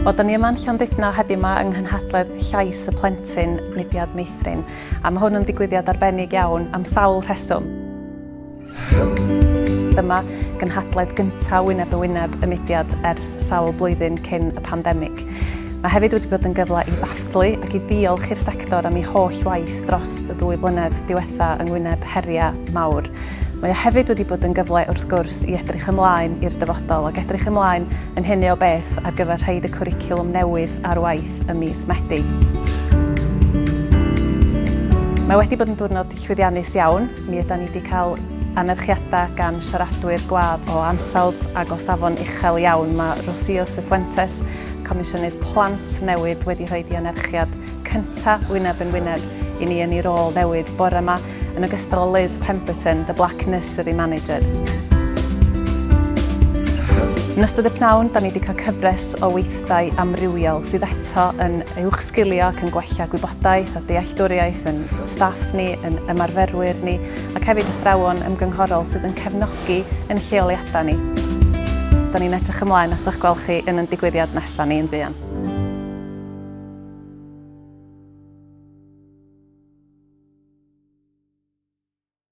Wel, da ni yma'n Llandudno heddiw yma yng nghynhadledd Llais y Plentyn Mudiad Meithrin, a mae hwn yn ddigwyddiad arbennig iawn am sawl rheswm. Dyma gynhadledd gyntaf wyneb yn wyneb y mudiad ers sawl blwyddyn cyn y pandemig. Mae hefyd wedi bod yn gyfle i ddathlu ac i ddiolch i'r sector am ei holl waith dros y ddwy flynedd diwetha yng ngwyneb heriau mawr. Mae o hefyd wedi bod yn gyfle wrth gwrs i edrych ymlaen i'r dyfodol ac edrych ymlaen yn hynny o beth ar gyfer rhaid y cwricwlwm newydd ar waith ym mis Medi. Mae wedi bod yn diwrnod llwyddiannus iawn. Mi ydan ni wedi cael anerchiadau gan siaradwyr gwadd o ansawdd ac o safon uchel iawn. Mae Rocio Cifuentes, Comisiynydd Plant newydd, wedi rhoi ei anerchiad cyntaf wyneb yn wyneb i ni yn ei rôl newydd bore yma, yn ogystal â Liz Pemberton, the Black Nursery Manager. Yn ystod y pnawn, da ni wedi cael cyfres o weithdai amrywiol sydd eto yn uwchsgilio ac yn gwella gwybodaeth a dealltwriaeth yn staff ni, yn ymarferwyr ni, ac hefyd athrawon ymgynghorol sydd yn cefnogi yn lleoliadau ni. Da ni'n edrych ymlaen at eich gweld chi yn ein digwyddiad nesaf ni yn fuan.